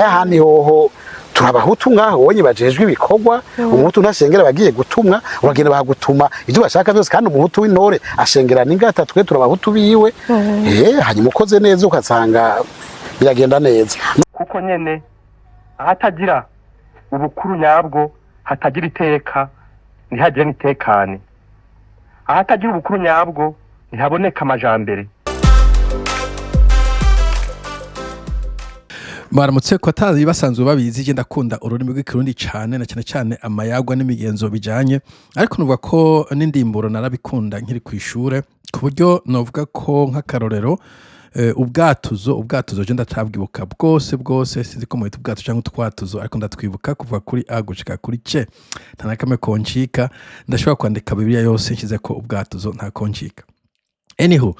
Naye ahandi hoho turabahutu ngaho wonye bajejwe ibikorwa. Umuhutu ntashengera bagiye gutumwa, uragenda bahagutuma ibyo bashaka byose, kandi umuhutu w'intore ashengera n'ingata, twe turabahutu biwe. Hanyuma ukoze neza ugasanga biragenda neza. Kuko nyene ahatagira ubukuru nyabwo hatagira iteka, ntihagire n'itekane. Ahatagira ubukuru nyabwo ntihaboneka amajambere. Baramutse ko atazi basanzwe babizi, je ndakunda ururimi rw'Ikirundi cane, na cane cane amayagwa n'imigenzo bijanye, ariko nuvuga ko n'indimburo narabikunda nkiri kw'ishure, ku buryo novuga ko nk'akarorero ubwatuzo je ndacabwibuka bwose bwose. Sinzi ko muhita ubwato canke utwatuzo, ariko ndatwibuka kuva kuri A gushika kuri C, nta na kamwe koncika. Ndashobora kwandika Bibiliya yose nshizeko ubwatuzo, nta koncika. Anywho,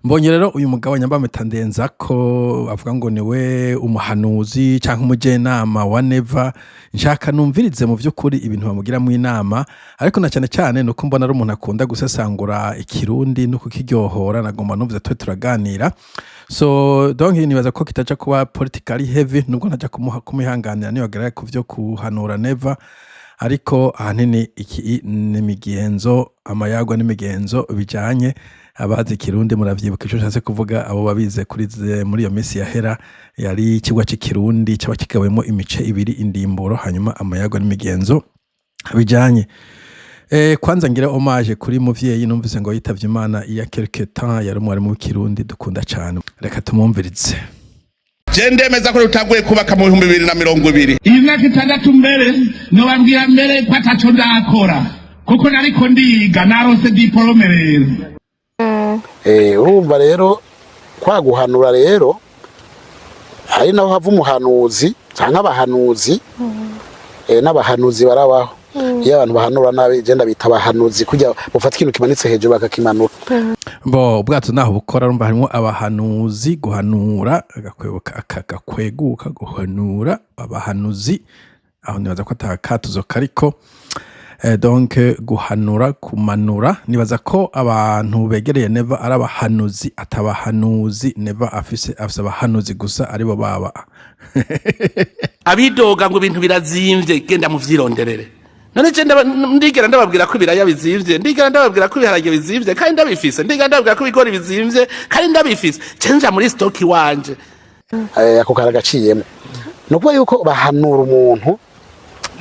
mbonye rero uyu mugabo nyambameta Ndenzako avuga ngo niwe umuhanuzi canke umujenama wa Neva. Nshaka numvirize mu vy'ukuri ibintu bamugiramwo inama, ariko na cane cane nuko mbona ari umuntu akunda gusesangura Ikirundi no kukiryohora, nagomba numvize tube turaganira. So donc nibaza ko kitaja kuba politically heavy, nubwo ntaja kumuhanganira nibagarara ku vyo kuhanura Neva, ariko ahanini iki n'imigenzo, amayagwa n'imigenzo bijanye. Abazi Ikirundi muravyibuka ico nshatse kuvuga, abo babize kuri muri iyo minsi yahera yari ikigwa c'Ikirundi caba kigabuyemo imice ibiri: indimburo, hanyuma amayagwa n'imigenzo bijanye. Kwanza ngira hommage kuri muvyeyi numvise ngo yitavye Imana il y a quelque temps, yari umwarimu w'Ikirundi dukunda cane. Reka tumwumvirize. Je ndemeza ko rutaguye kubaka mu 2020. Iyi myaka 6 mbere nobabwira mbere ko ataco ndakora, kuko nariko ndiga, naronse diplôme rero. Urumva rero kwa guhanura rero ari naho hava umuhanuzi canke abahanuzi. N'abahanuzi barabaho. Iyo abantu bahanura nabi je ndabita abahanuzi, kujya bufata ikintu kimanitse hejuru bakakimanura. Bo ubwato naho bukora, urumva harimo abahanuzi, guhanura, agakwebuka, akagakweguka, guhanura, abahanuzi. Aho nibaza ko ata katuzo kariko. Donc guhanura, kumanura, nibaza ko abantu begereye Neva ari abahanuzi, atabahanuzi Neva afise abahanuzi gusa aribo baba. Abidoga ngo ibintu birazimvye, genda muvyironderere. None je ndigera ndababwira ko ibiraya bizimvye? Ndigera ndababwira ko ibiharage bizimvye kandi ndabifise? Ndigera ndababwira ko ibigori bizimvye kandi ndabifise? Je nja muri stock wanje. Ako karagaciyemo, ni ukuvuga yuko bahanura umuntu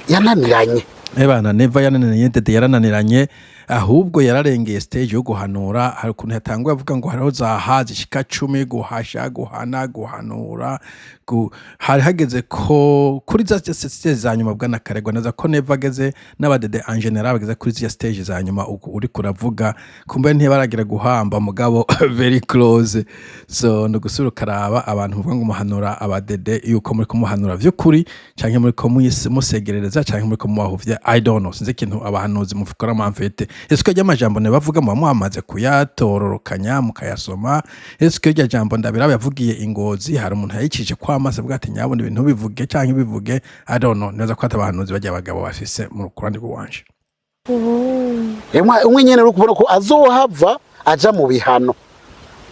yananiranye. Ebana, Neva yananiranye, Dede yarananiranye, ahubwo yararengeye stage yo guhanura. Hari ukuntu yatanguye avuga ngo hariho za ha zishika 10: guhasha, guhana, guhanura. Hari hageze ko kuri za stage za nyuma, bwana Karegwa, naza ko Neva ageze n'abadede en général bageze kuri ziriya stage za nyuma uri kuravuga, kumbe ntibaragira guhamba mugabo very close. So ni ugusubira ukaraba abantu muvuga ngo muhanura abadede, yuko muri kumuhanura vy'ukuri canke muri ko musegerereza canke muri ko mubahuvya. I don't know, sinzi ikintu abahanuzi mukora mwamfete. Ese ko ry'amajambo nebavuga muba mwamaze kuyatororokanya mukayasoma? Ese ko iryo jambo Ndabiraba yavugiye ingozi hari umuntu yayicije kwamaso avuga ati nyabona ibintu bivuge canke bivuge? I don't know, nibaza ko atabahanuzi bajya abagabo bafise mu ruhande rw'iwanje. Umwe nyene uri kubona ko azohava aja mu bihano.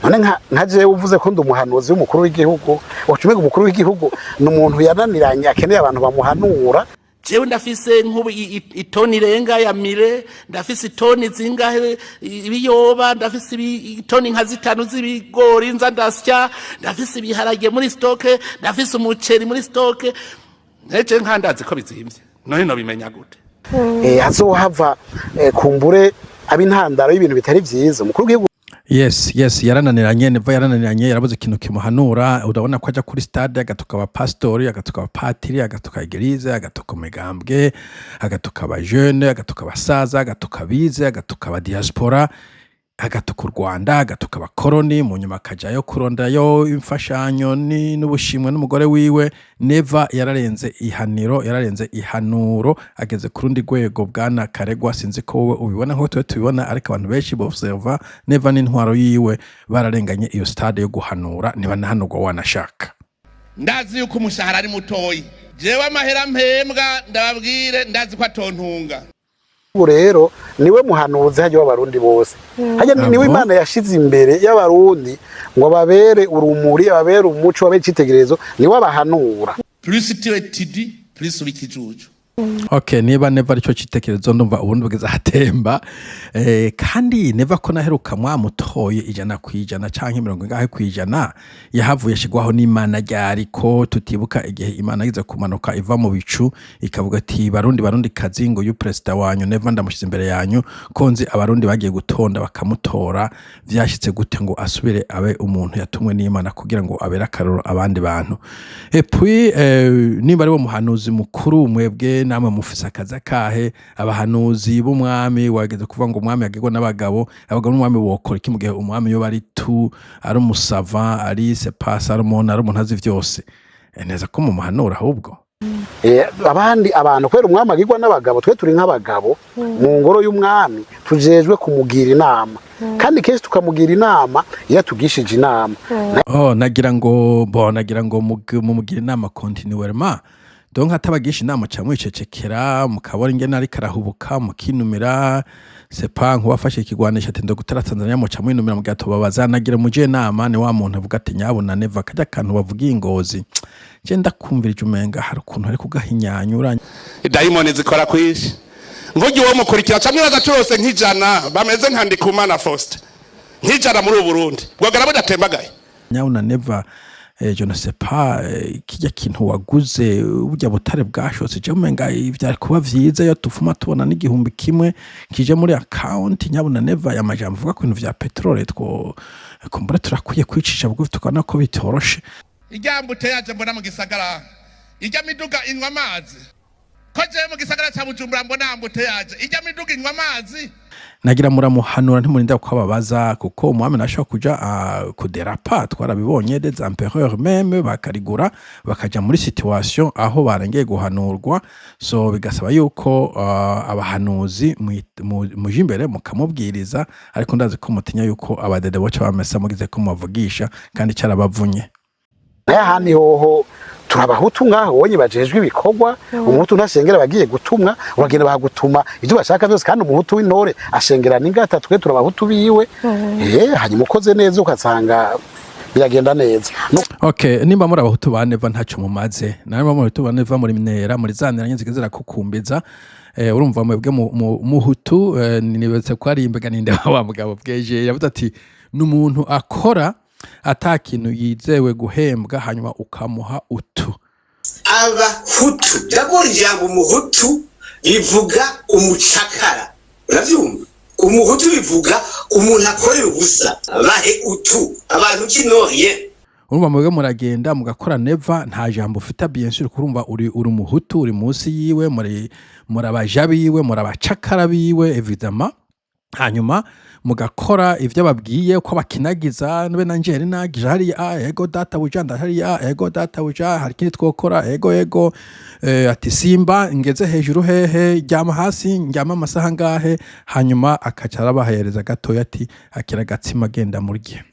None nka jewe uvuze ko ndi umuhanuzi w'umukuru w'igihugu, wacumenga umukuru w'igihugu ni umuntu yananiranye akeneye abantu bamuhanura. Jewe ndafise nk'ubu itoni irenga ya mire, ndafise itoni zingahe ibiyoba, ndafise itoni nka 5 z'ibigori nza ndasya, ndafise ibiharage muri stock, ndafise umuceri muri stock. Neje nkandazi ko bizimvye, none nobimenya gute? Azohava kumbure aba intandaro y'ibintu bitari vyiza umukuru w'igihugu. Yes, yarananiranye. Neva yarananiranye, yarabuze ikintu kimuhanura. Urabona ko aja kuri stade agatuka abapasitori, agatuka abapatiri, agatuka église, agatuka umugambwe, agatuka abajene, agatuka abasaza, agatuka abize, agatuka abadiaspora, agatuka u Rwanda, agatuka abakoroni, mu nyuma akajayo kuronderayo imfashanyo n'ubushimwe n'umugore wiwe. Neva yararenze ihaniro, yararenze ihanuro, ageze ku rundi rwego. Bwana Karegwa, sinzi ko wowe ubibona nk'uko tuba tubibona, ariko abantu benshi bobserva Neva n'intwaro yiwe bararenganye iyo stade yo guhanura, ntibanahanurwa wanashaka. Ndazi yuko umushahara ari mutoyi. Jewe amahera mpembwa, ndababwire, ndazi ko atontunga. Ubu rero niwe muhanuzi hajya w'Abarundi bose hajya, niwe Imana yashize imbere y'Abarundi ngo ababere urumuri, ababere umuco, ababere icyitegererezo, niwe abahanura. Plus tu étudies, plus uba ikijuju. Okay, niba Neva aricyo citekerezo, ndumva ubundi bugeze ahatemba. Kandi Neva ko naheruka mwamutoye 100% canke mirongo ingahe kw'ijana, yahavuye ashigwaho n'Imana ryari, ko tutibuka igihe Imana yize kumanuka iva mu bicu ikavuga ati: "Barundi, Barundi kazi, ngo uyu perezida wanyu Neva ndamushize imbere yanyu"? Ko nzi Abarundi bagiye gutonda bakamutora, vyashitse gute ngo asubire abe umuntu yatumwe n'Imana kugira ngo abere akaroro abandi bantu? Et puis niba ari wo muhanuzi mukuru, mwebwe namwe mufise akazi akahe? Abahanuzi b'umwami, wageze kuvuga ngo umwami agirwa n'abagabo. Abagabo n'umwami wokora iki mu gihe umwami yoba ari tu ari umusava, ari sepa Salomon, ari umuntu azi vyose? Neza ko mumuhanura ahubwo. Abandi abantu, kubera umwami agirwa n'abagabo, twe turi nk'abagabo mu ngoro y'umwami, tujejwe kumugira inama, kandi kenshi tukamugira inama iyo atugishije inama. Oh, nagira ngo bo nagira ngo mumugira inama continuellement. Donc atabagisha inama, ca mwicecekera, mukabona ingene ariko arahubuka, mukinumira. Sepa nkuwafashe ikigwanisho ati: "Ndagutera Tanzania", muca mwinumira, mugatobabaza. Nagira muje inama ni wa muntu avuga ati: "Nyabuna Neva, kajya kantu bavugiye ingozi, je ndakumvirije umenga hari ukuntu ari kugahinyanyura." Dayimoni zikora kwinshi. Mvuge uwo mukurikira camwe baza nk'ijana bameze nka Ndikumana Faustin, nk'ijana muri ubu Burundi bwogera budatembagaye. Nyabuna Neva, je ne sais pas, kijya kintu waguze, burya butare bwashotse, je umenga vyari kuba vyiza iyo tufuma tubona n'1000 kije muri account. Nyabuna Neva, ya majambo uvuga ku bintu vya petrole, two kumbura turakwiye kwicisha bugufi tukabona ko bitoroshe. Irya embouteillage mbona mu gisagara, irya miduga inywa amazi? Ko jewe mu gisagara ca Bujumbura mbona embouteillage, irya miduga inywa amazi? Nagira muramuhanura, ntimurinda ko ababaza, kuko umwami nashobora kuja kuderapa. Twarabibonye, des empereurs même bakarigura bakaja muri situation aho barengeye guhanurwa. So bigasaba yuko abahanuzi muje imbere mukamubwiriza, ariko ndazi ko mutinya yuko abadede boca bamesa mugize ko mubavugisha kandi carabavunye. Naye ahandi hoho turabahutu ngaho wonye bajejwe ibikorwa. Umuhutu ntasengera abagiye gutumwa, uragenda bahagutuma ibyo bashaka byose, kandi umuhutu w'intore ashengerana ingata. Twe turabahutu biwe. Hanyuma ukoze neza ugasanga biragenda neza. No Okay, nimba muri abahutu ba Neva, ntacyo mumaze. Namwe muri abahutu ba Neva, muri minera muri zanira nyine zirakukumbiza. Urumva mwebwe muhutu, nibetse ko ari imbega ninde wa mugabo bweje yavuze ati n'umuntu akora ata kintu yizewe guhembwa, hanyuma ukamuha utu. Abahutu ndabona, ijambo umuhutu bivuga umucakara, uravyumva? Umuhutu bivuga umuntu akorera ubusa. Bahe utu abantu kinoriye. Urumva mwebwe muragenda mugakora Neva, nta jambo ufite, bien sûr, kurumva uri umuhutu, uri munsi yiwe, muri abaja biwe, muri abacakara biwe, évidemment. Hanyuma mugakora ivyo babwiye, ko bakinagiza nbe nanje yari nagije hariya: "Ah, ego data buja, ndahariya, ego data buja, hari ikindi twokora?" "Ego, ego." Ati: "Simba ngeze hejuru hehe? Ryama hasi, ndyama amasaha ngahe?" Hanyuma akaca arabahereza gatoya ati: "Akira agatsima, genda murye."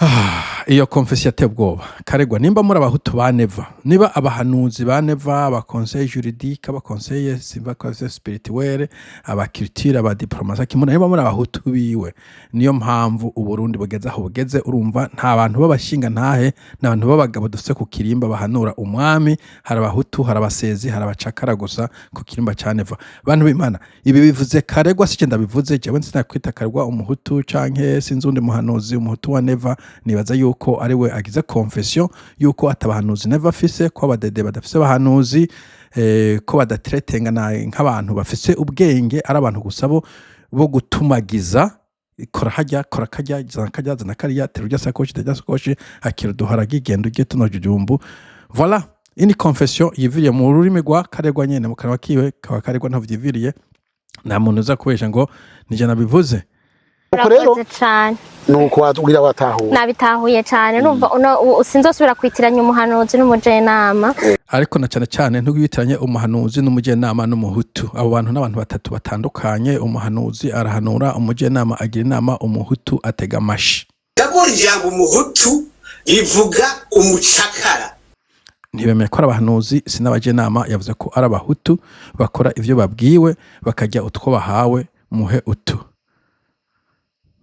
Ah, iyo confession yateye ubwoba. Karegwa, nimba muri abahutu ba Neva, niba abahanuzi ba Neva, aba conseil juridique, aba conseil, simba conseil spirituel, aba culture, aba diplomatie kimuna, niba muri abahutu biwe, niyo mpamvu Uburundi bugeze aho bugeze. Urumva nta bantu b'abashinga ntahe n'abantu b'abagabo dufise ku kirimba bahanura umwami. Hari abahutu, hari abasezi, hari abacakara gusa ku kirimba ca Neva. Bantu b'Imana, ibi bivuze Karegwa, si ndabivuze jewe. Sinakwita Karegwa umuhutu canke sinzi undi muhanuzi umuhutu wa Neva. Nibaza yuko ari we agize confession yuko atabahanuzi Neva afise, ko abadede badafise abahanuzi, ko badatretengana nk'abantu bafise ubwenge, ari abantu gusa bo gutumagiza: kora hajya, kora kajya, zana kajya, zana kariya, tera urya sakoshi, tera sakoshi, akira uduharage, genda urye tuno jujumbu. Voilà ini confession yiviriye mu rurimi rwa Karegwa nyene, mu kanwa kiwe kaba Karegwa ntavyiviriye. Nta muntu uza kubesha ngo nije nabivuze. Uko rero Urakoze cane. Nuko watubwira watahura. Nabitahuye cane. Numva uno sinzosubira kwitiranya umuhanuzi n'umujenama. Ariko na cane cane ntugitiranye umuhanuzi n'umujenama n'umuhutu. Abo bantu n'abantu batatu batandukanye. Umuhanuzi arahanura, umujenama agira inama, umuhutu atega amashi. Ndabona, ijambo umuhutu bivuga umucakara. Ntibemeye ko ari abahanuzi, si n'abajenama. Yavuze ko ari abahutu bakora ivyo babwiwe, bakarya utwo bahawe. Muhe utu.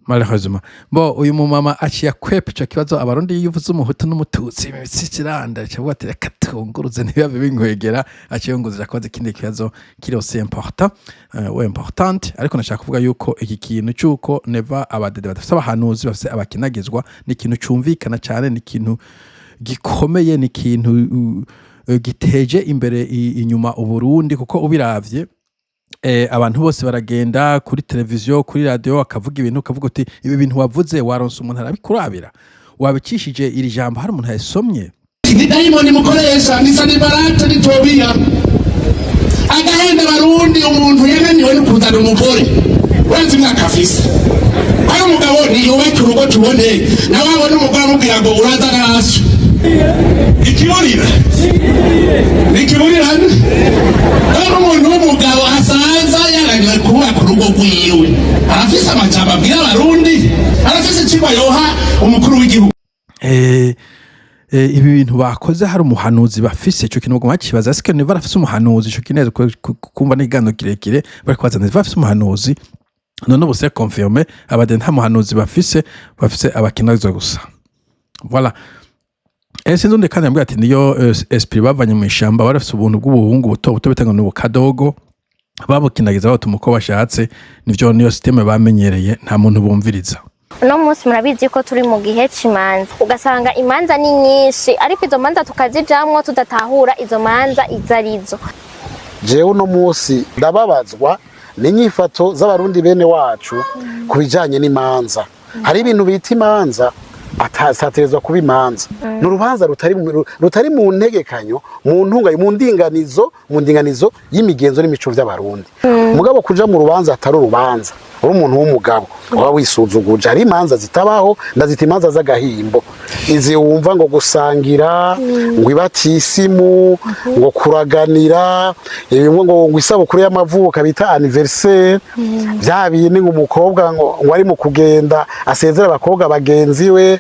Malheureusement, bo uyu mumama aciye akwepa ico kibazo. Abarundi iyo uvuze umuhutu n'umututsi, imitsi kiranda, acavuga ati: "Reka tunguruze ntibabe binkwegera." Aciye yunguruza kubaza ikindi kibazo kiri aussi important, ou importante. Ariko nashaka kuvuga yuko iki kintu cy'uko Neva, abadede badafise abahanuzi, bafise abakinagizwa, ni ikintu cumvikana cyane, ni ikintu gikomeye, ni ikintu giteje imbere inyuma Uburundi, kuko ubiravye, abantu bose baragenda kuri televiziyo, kuri radiyo, bakavuga ibintu, ukavuga uti: "Ibi bintu wavuze, waronse umuntu arabikurabira? Wabicishije iri jambo, hari umuntu yasomye?" Ni dayimoni mukoresha, ni Sanibarate, ni Tobiya agahenda Barundi. Umuntu yananiwe no kuzana umugore, urenze imyaka afise, ari umugabo ntiyubake urugo, tubone nawe abona umugore amubwira ngo urazana hasi ikiburira ikiburira. Rero umuntu w'umugabo asanza yananiwe kubaka urugo rwiwe, arafise amajambo abwira Abarundi, arafise icigwa yoha umukuru w'igihugu. Ibi bintu bakoze, hari umuhanuzi bafise? Ico kintu baguma bakibaza: "Est-ce que Neva arafise umuhanuzi?" Ico kintu kumva n'ikiganiro kirekire bari kubaza: "Neva afise umuhanuzi?" None ubu c'est confirmé, abadede nta muhanuzi bafise, bafise abakinagizwa gusa. Voilà. Sinzi undi kandi yambwiye ati niyo esprit bavanye mu ishamba. Bari bafise ubuntu bw'ubuhungu buto buto bita ngo ni ubukadogo, babukinagiza batuma uko bashatse. Nivyo, niyo système bamenyereye, nta muntu bumviriza. Uno munsi murabizi ko turi mu gihe c'imanza, ugasanga imanza ni nyinshi, ariko izo manza tukazijamwo tudatahura izo manza izo arizo. Jewe uno munsi ndababazwa n'inyifato z'Abarundi bene wacu ku bijanye n'imanza. Hari ibintu bita imanza atategerezwa kuba imanza. Ni urubanza rutari mu ntegekanyo, mu ntungayo, mu ndinganizo y'imigenzo n'imico vy'Abarundi. Mugabo kuja mu rubanza atari urubanza, uri umuntu w'umugabo, uba wisuzuguje. Hari imanza zitabaho, ndazita imanza z'agahimbo. Izi wumva ngo gusangira, ngo ibatisimu, ngo kuraganira, ibimwe ngo isabukuru y'amavuko bita anniversaire, bya bindi ngo umukobwa ngo ari mu kugenda asezera abakobwa bagenzi we,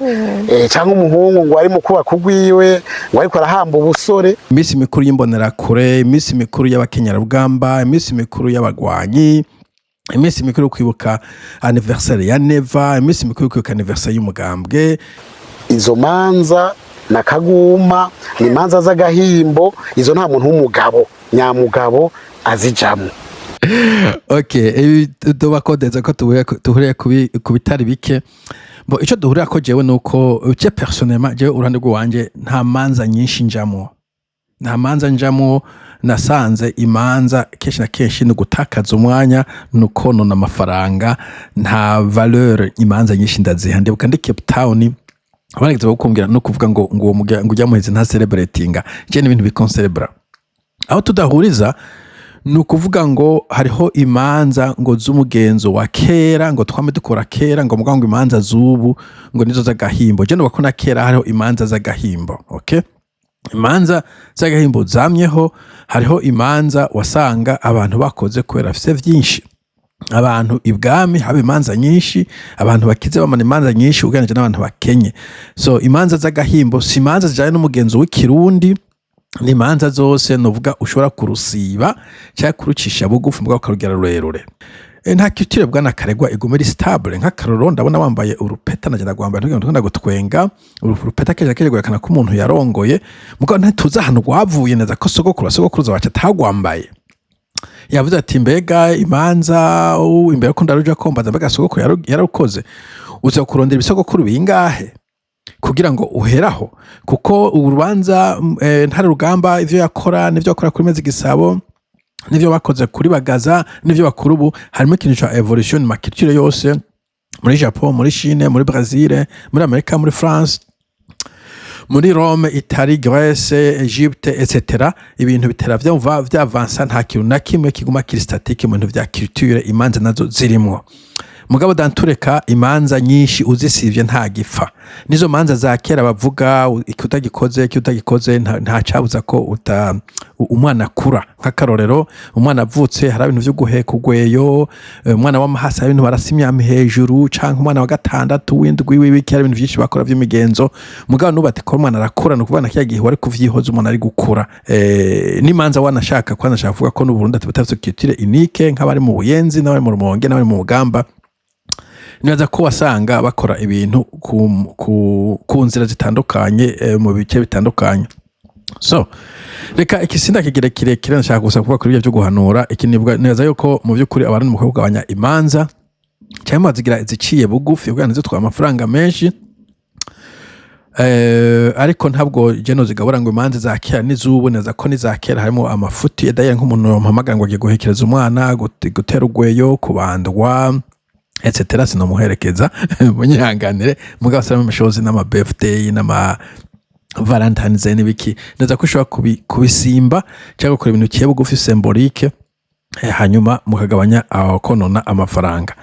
cyangwa umuhungu ngo ari mu kubaka ugwiwe, ngo ariko arahamba ubusore. Iminsi mikuru y'imbonerakure, iminsi mikuru y'abakenyerarugamba, iminsi mikuru y'abagwanyi, iminsi mikuru yo kwibuka anniversaire ya Neva, iminsi mikuru yo kwibuka anniversaire y'umugambwe. Izo manza na kaguma ni imanza z'agahimbo. Izo nta muntu w'umugabo nyamugabo azijamwo. Okay, ibi tubakodeza ko duhuriye ku bitari bike. Bo ico duhurira ko jewe nuko je personnellement, jewe uruhande rw'iwanje, nta manza nyinshi njamwo, nta manza njamwo. Nasanze imanza kenshi na kenshi ni ugutakaza umwanya, ni ukonona amafaranga, nta valeur imanza nyinshi ndaziha. Ndibuka ndi Cape Town, abanegeze bakumbwira no kuvuga ngo uwo ngo ujya muhezi nta celebratinga. Je n'ibintu bikoncelebra. Aho tudahuriza ni ukuvuga ngo hariho imanza ngo z'umugenzo wa kera, ngo twame dukora kera, ngo mugabo ngo imanza z'ubu ngo nizo z'agahimbo. Je nuba ko na kera hariho imanza z'agahimbo. Okay, imanza z'agahimbo zamyeho. Hariho imanza wasanga abantu bakoze kubera bafise vyinshi. Abantu ibwami haba imanza nyinshi, abantu bakize bamana imanza nyinshi ugereranije n'abantu bakenye. So imanza z'agahimbo si imanza zijanye n'umugenzo w'ikirundi, ni imanza zose nuvuga ushobora kurusiba cyangwa kurucisha bugufi, mugabo ukarugira rurerure. Nta culture, bwana Karegwa, iguma iri stable. Nk'akarorero, ndabona wambaye urupeta, nagenda gwambaye ntugende ndakunda gutwenga. Urupeta kenshi na kenshi rwerekana ko umuntu yarongoye, mugabo ntituzi ahantu rwavuye neza, ko sogokuru sogokuruza wacu atagwambaye. Yavuze ati: "Mbega imanza imbere ko ndaruja kombaza, mbega sogokuru yararukoze?" Uza kurondera ibisogokuru bingahe kugira ngo uheraho? Kuko urubanza Ntare Rugamba, ivyo yakora n'ivyo yakora kuri Mezi Gisabo, n'ivyo bakoze kuri Bagaza, n'ivyo bakora ubu, harimo ikintu ca évolution ma culture yose, muri Japon, muri Chine, muri Brazil, muri Amerika, muri France, muri Rome, Italie, Grèce, Egypte, etc. Ibintu bitera vyumva vyavansa, nta kintu na kimwe kiguma kiri statique mu bintu vya culture, imanza nazo zirimwo. Mugabo dantureka imanza nyinshi uzisivye nta gipfa. Nizo manza za kera bavuga, iki utagikoze, iki utagikoze, nta cabuza ko umwana akura. Nk'akarorero, umwana avutse hari ibintu vyo guheka ugweyo, umwana w'amahasi hari ibintu barasa imyami hejuru, canke umwana wa gatandatu, w'indwi, w'ibiki, hari ibintu vyinshi bakora vy'imigenzo. Mugabo nubate ko umwana arakura, ni ukuvuga na kiriya gihe wari kuvyihoza, umuntu ari gukura. N'imanza wanashaka ko nashaka kuvuga ko n'u Burundi batafise culture unique, nk'abari mu Buyenzi n'abari mu Rumonge n'abari mu Mugamba. Nibaza ko wasanga bakora ibintu ku nzira zitandukanye, mu bice bitandukanye. So reka iki sindakigire kirekire, ndashaka gusa kuvuga kuri ibyo byo guhanura. Iki nibaza yuko mu by'ukuri abantu mukwiye kugabanya imanza cyangwa bazigira iziciye bugufi kugira ngo ntizitware amafaranga menshi. Ariko ntabwo jeno zigabura ngo imanza za kera n'izubu, neza ko n'iza kera harimo amafuti. Edaye nk'umuntu yampamagara ngo agiye guhekereza umwana, gutera urweyo, kubandwa, etc, sinomuherekeza, munyihanganire. Mugabo saramo amashozi n'ama birthday n'ama Valentine's Day n'ibiki, neza ko ushobora kubisimba cyangwa gukora ibintu biciye bugufi symbolique, hanyuma mukagabanya aho konona amafaranga.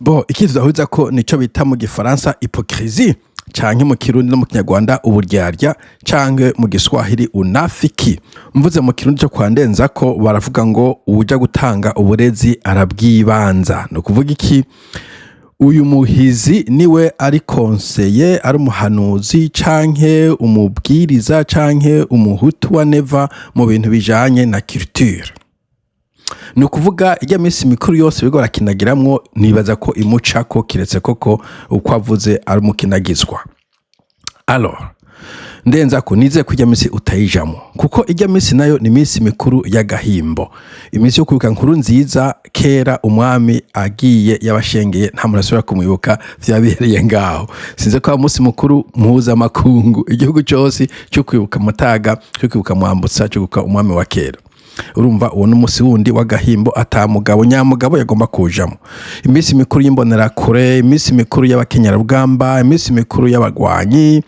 Bo ikindi tudahuza ko nico bita mu Gifaransa hypocrisie, canke mu Kirundi no mu Kinyarwanda uburyarya, canke mu Giswahili unafiki. Mvuze mu Kirundi cyo kwa Ndenza ko baravuga ngo uwuja gutanga uburezi arabwibanza. Ni ukuvuga iki? Uyu muhizi niwe ari conseiller, ari umuhanuzi canke umubwiriza canke umuhutu wa Neva mu bintu bijanye na culture. Ni ukuvuga ijya minsi mikuru yose bigo barakinagiramwo, nibaza ko imucako, kiretse koko uko avuze ari umukinagizwa. Alors ndenza ko nizeye ko ijya minsi utayijamo, kuko ijya minsi nayo ni iminsi mikuru y'agahimbo, iminsi yo kwibuka Nkuru Nziza. Kera umwami agiye yabashengeye, nta muntu asubira kumwibuka, vyabereye ngaho. Sinzi ko umunsi mukuru mpuzamakungu igihugu cyose cyo kwibuka Mutaga, cyo kwibuka Mwambutsa, cyo kwibuka umwami wa kera. Urumva uwo n'umunsi wundi w'agahimbo atamugabo nyamugabo yagomba kujamo. Iminsi mikuru y'imbonerakure, iminsi mikuru y'abakenyerarugamba, iminsi mikuru y'abagwanyi,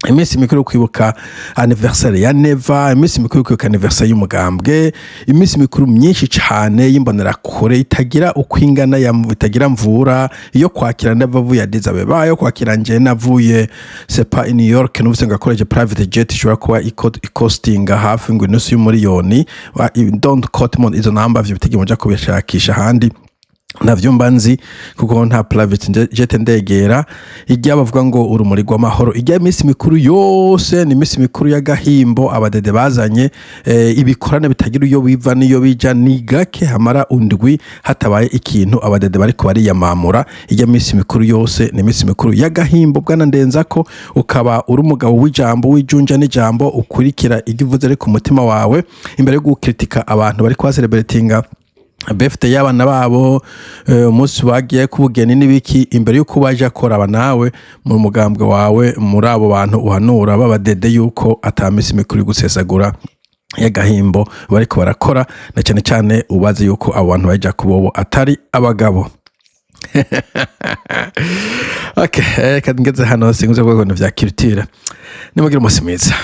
iminsi mikuru yo kwibuka anniversaire ya Neva, iminsi mikuru yo kwibuka anniversaire y'umugambwe, iminsi mikuru myinshi cane y'imbonerakure itagira uko ingana, itagira mvura, iyo kwakira Neva avuye Addis Abeba, iyo kwakira nje navuye sepa i New York, numvise ngo akoresheje private jet ishobora kuba ikostinga hafi ngo inusu y'umuriyoni. Don't quote me on izo namba, ivyo bitege muja kubishakisha ahandi, navyo mba nzi kuko nta private jet ndegera. Ijya bavuga ngo urumuri rw'amahoro, ijya iminsi mikuru yose ni iminsi mikuru y'agahimbo abadede bazanye, ibikorane bitagira iyo biva n'iyo bija. Ni gake hamara undwi hatabaye ikintu abadede bariko bariyamamura. Ijya minsi mikuru yose ni iminsi mikuru y'agahimbo. Bwana Ndenza ko ukaba uri umugabo w'ijambo, w'ijunja n'ijambo, ukurikira ibyo uvuze ari ku mutima wawe imbere yo gukritika abantu bari kuba-celebratinga birthday y'abana babo, umunsi bagiye kubugeni n'ibiki, imbere y'uko baje koraba nawe mu mugambwe wawe, muri abo bantu uhanura b'abadede, yuko ata minsi mikuru yo gusesagura y'agahimbo bariko barakora, na cyane cyane ubaze yuko abo bantu baja kubobo atari abagabo. Okay, reka ngeze hano, singuze kuvuga ibintu vya culture. Nimugire umunsi mwiza.